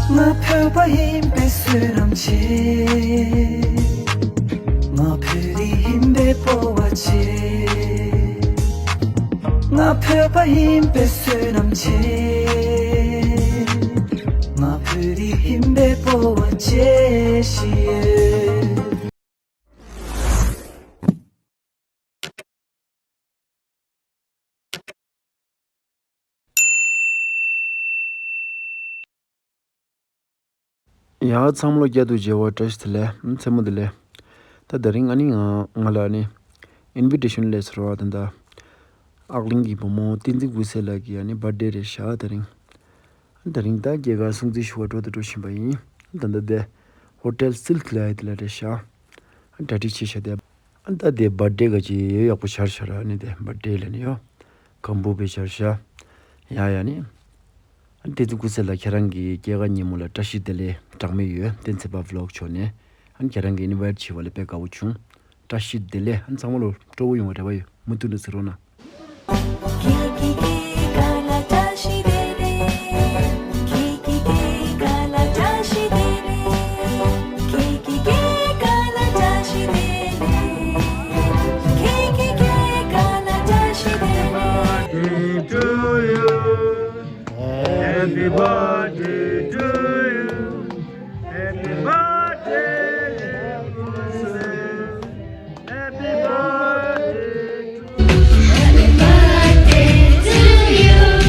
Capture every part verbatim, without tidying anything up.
ང་བོད་པ་ཡིན་པའི་བསོད་ནམས་ཆེ། ང་བོད་རིགས་ཡིན་པའི་སྤོབས་པ་ཆེ། ང་བོད་པ་ཡིན་པའི་བསོད་ནམས་ཆེ། ང་བོད་རིགས་ཡིན་པའི་སྤོབས་པ་ཆེ་ཞིག་ཡོད། ཡ། ཚང་མ་ལོ་བསྐྱར་དུ་མཇལ་བ་བཀྲ་ཤིས་བདེ་ལེགས། མཚན་མོ་བདེ་ལེགས། ད་དེ་རིང་ཨ་ནི་ང་ང་ལ་ཨ་ནི་ཨིན་བི་ཊེ་ཤན་སླེབས་སོང་ར། ད་ད་ཨག་གླིང་གི་བུ་མོ་བསྟན་འཛིན་ཀུན་གསལ་ལགས་ཀྱི་ཨ་ནི་བར་ཌེ་རེད་ཤག་དེ་རིང་། དེ་རིང་ད་སྐྱེས་སྐར་སྲུང་བརྩི་ཞུ་བར་འགྲོ་དང་འགྲོ་བཞིན་པ་ཡིན། ད་ད་དེ་ཧོ་ཊེལ་སིལ་ལ་ཡ་དེ་ལ་རེད་ཤག་གྲ་སྒྲིག་བྱས་ཤག་དེ། ཨ་ད་དེ་བར་ཌེ་ག་ཅི་ཡོད་ཡག་པོ་ཤར་ཤར་ཨ་ནི་དེ་བར་ཌེ་ལ་ནི་ཡོད། གམ་བུ་བེ་ཤར་ཤར། ཡ་ཡ་ནི། ཨ་བསྟན་འཛིན་ཀུན་གསལ་ལགས་ཁྱེད་རང་གི་སྐྱེས་སྐར་ཉིན་མོ་ལ་བཀྲ་ཤིས་བདེ་ལེགས་གྲངས་མེད་ཡོད། བསྟན་འཛིན་པ་བི་ལོག་ཕྱོགས་ནས་ཨ་ནི་ཁྱེད་རང་གི་ཨིན་ཝའི་ཊི་བྱས་པ་ལ་དཔེ་དགའ་བོ་བྱུང་། བཀྲ་ཤིས་བདེ་ལེགས། ཨ་ཚང་མ་ལོ་སྤྲོ་བོ་ཡོང་བ་རེ་བ་ཡོད། མུ་མཐུད་ནས་གཟིགས་རོགས་གནང་། Happy birthday to you. Happy birthday, happy birthday to you. Happy birthday to you. Happy birthday, happy birthday, happy birthday to you.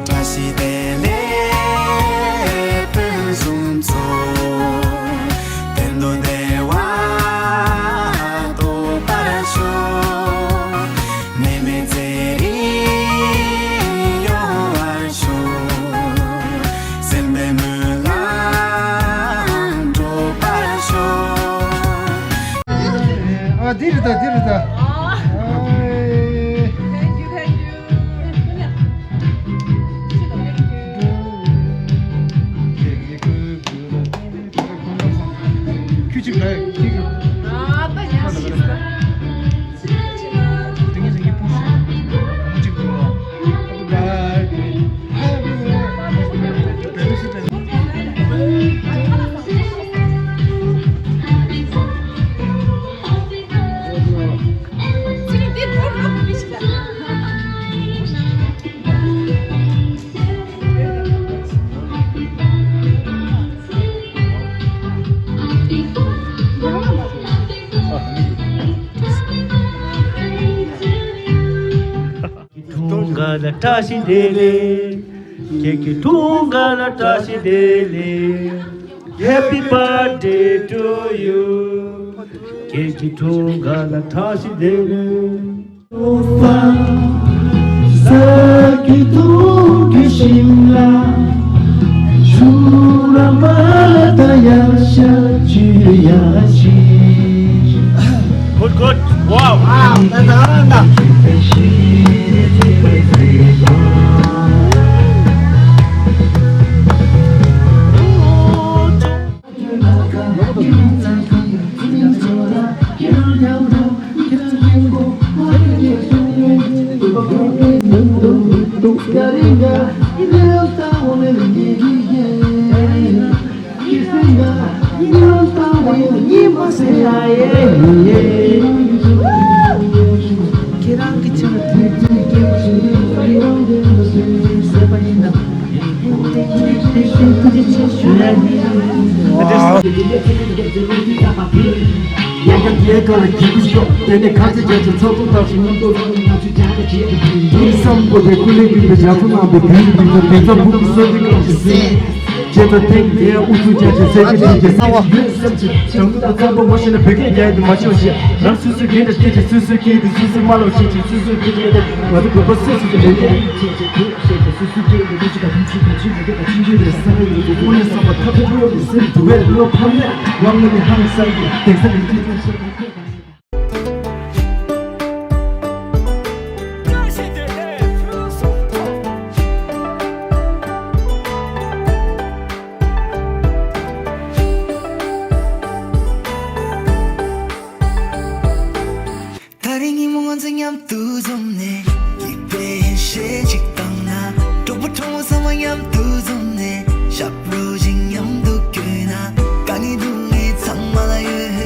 བཀྲ་ཤིས་བདེ་ལེགས་ཕུན་སུམ་ཚོགས། དོན་དུ་བདེ་བ་ཐོབ་པར་ཤོག། ནད་མེད་ཚེ་རིང་ཡོང་བར་ཤོག། སེམས་པའི་སྨོན་ལམ་འགྲུབ་པར་ཤོག། ཨ་འདི་རེད་ད། འདི་རེད་ད། ཨ། Thank you, thank you. ཁྱོད་ཅིག་ལ་ཁྱེད་ཀྱི། ཨ་ད་ཡ་ཤི་ས། བཀྲ་ཤིས་བདེ་ལེགས། ཁྱེད་ཀྱི་འཁྲུངས་སྐར་ལ་བཀྲ་ཤིས་བདེ་ལེགས། Happy birthday to you. ཁྱེད་ཀྱི་འཁྲུངས་སྐར་ལ་བཀྲ་ཤིས་བདེ་ལེགས། Good, good. Wow. Wow, that's all. ཁྱེད་རང་གི་ཆེད་ལ་ཐུགས་རྗེ་ཆེ་ཞུ་ཡ་ཡིན། ཐུགས་རྗེ་ཆེ་ཞུ་ཡ་ཡིན། ད་རེས་ཉིན་མོ་ང་ཚོ་མཉམ་དུ་འཛོམས་ནས། སྐྱིད་པའི་ཡེ་ཤེས་ཅིག་བཏང་ན། གྲོགས་པོ་གྲོགས་མོ་ཚང་མ་མཉམ་དུ་འཛོམས་ནས། ཞབས་བྲོ་ཞིག་མཉམ་དུ་བརྐྱངས་ན། དཀའ་ངལ་སྡུག་བསྔལ་ཚང་མ་ལ་ཡོད།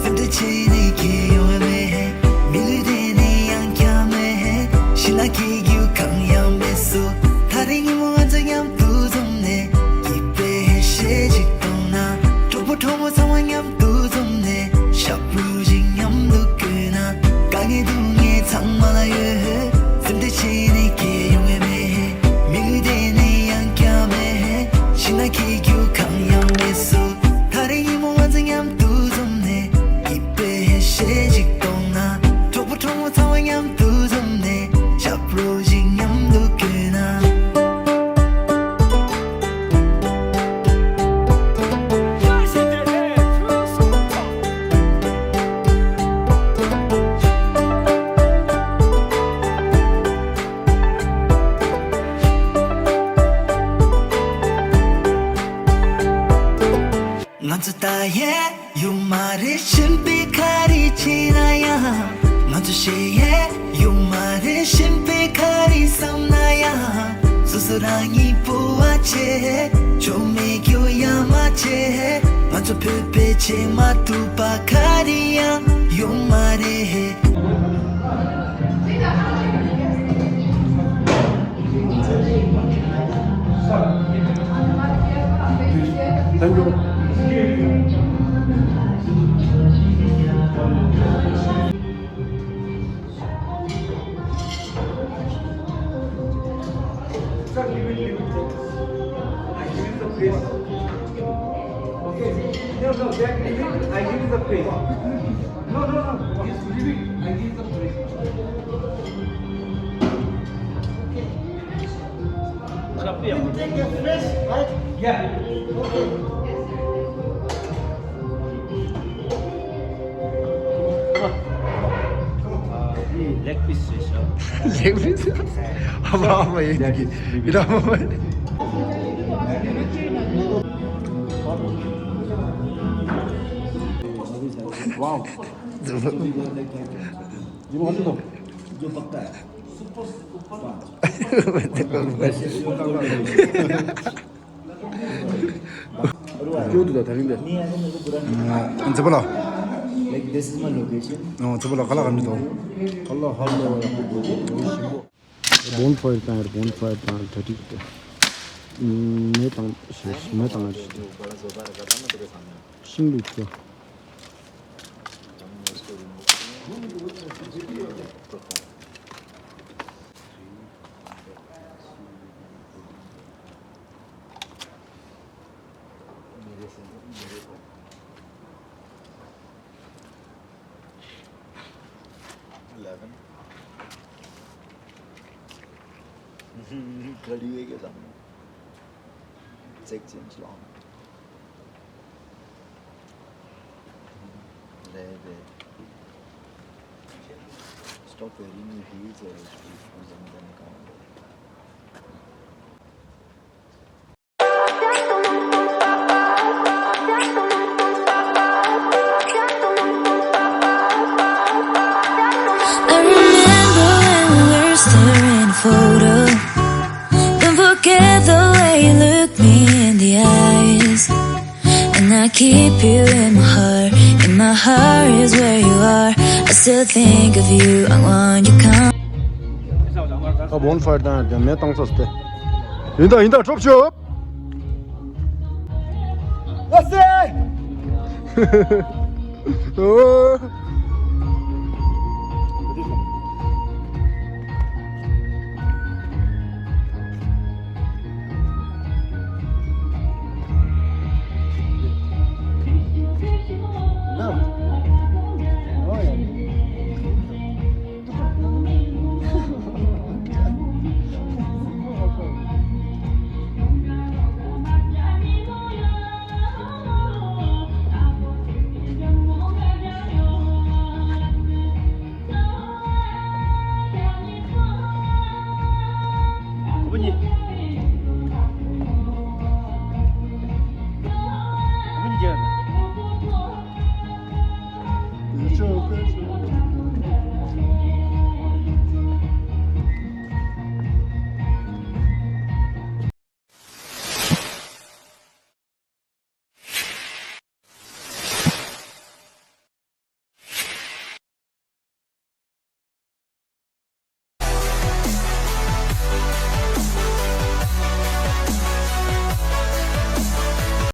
སེམས་ཁྲལ་བྱས་ནས་ཁྱེད་ཡོང་བ་མེད། མི་ལུས་དེ་ནི་ཡང་བསྐྱར་མེད། ཤི་ན་སྐྱེ་རྒྱུ་གང་ཡང་མེད་སོ། ད་རེས་ཉིན་མོ་ང་ཚོ་མཉམ་དུ་འཛོམས་ནས། སྐྱིད་པའི་ཡེ་ཤེས་ཅིག་བཏང་ན། གྲོགས་པོ་གྲོགས་མོ་ཚང་མ་མཉམ་དུ་འཛོམས་ནས། ཞབས་བྲོ་ཞིག་མཉམ་དུ་བརྐྱངས་ན། དཀའ་ངལ་སྡུག་བསྔལ་ཚང་མ་ལ་ཡོད། སེམས་ཁྲལ་བྱས་ནས་ཁྱེད་ཡོང་བ་མེད། མི་ལུས་དེ་ནི་ཡང་བསྐྱར་མེད། ཤི་ན་སྐྱེ་རྒྱུ་གང་ཡང་མེད་སོ། ད་རེས་ཉིན་མོ་ང་ཚོ་མཉམ་དུ་འཛོམས་ནས། སྐྱིད་པའི་ཡེ་ཤེས་ཅིག་བཏང་ན། གྲོགས་པོ་གྲོགས་མོ་ཚང་མ་མཉམ་དུ་འཛོམས་ནས། ཞབས་བྲོ་ཞིག་མཉམ་དུ་བརྐྱངས་ན། ང་ཚོ་ད་ཡས་ཡོད་མ་རེད། གཞན་པས་ག་རེ་བྱས་ན་ཡང་། ང་ཚོ་ཞེ་ཡས་ཡོད་མ་རེད། གཞན་པས་ག་རེ་བསམ་ན་ཡང་། སོ་སོ་རང་ཉིད་སྤོབས་པ་བྱེད། ཆོ་མེད་རྒྱུ་ཡ་མ་བྱེད། ང་ཚོ་བོད་པའི་ཆེས་མ་ཐུབ་པ་ག་རེ་ཡང་ཡོད་མ་རེད། Thank you. Sir, leave it, leave it. I give you the praise. Okay. No, no, that leave it. I give you the praise. No, no, no. Just leave it. I give the praise. You take a fresh, right? Yeah. Okay. Leg piece. Leg piece? ཨ་མ་ཨ་མ་ཡིན་གྱི། ཡིན་ཨ་མ་མ་ཡིན། Wow. ये बहुत तो जो पक्का है। क्यों तो था नहीं दे। नहीं आया तो मेरे को बुरा नहीं। हाँ, इनसे बोला। Like, this is my location. हाँ, इनसे बोला, कला करने दो। अल्लाह, अल्लाह। Bonfire དང་bonfire དང་གྲ་སྒྲིག་དེ། མེ་དང་ཤེས་མེ་དང་ཤིང་ལུག་ཚོ། Three, two, one. Kaliwege lam. Zek zin long. Lebe. Stop wearing your heels or else please use them then come. I remember when we were staring at a photo. Don't forget the way you look me in the eyes. And I keep you in my heart. In my heart is where you are. I still think of you. I want you come. ད་བོན་ཕ་ཡར་བཏང་ཡར་བཏང་མེ་བཏང་ཚར་སྟེ། ཡིན་ད་ཡིན་ད་གྲོབ་ཤོབ། ཨོ།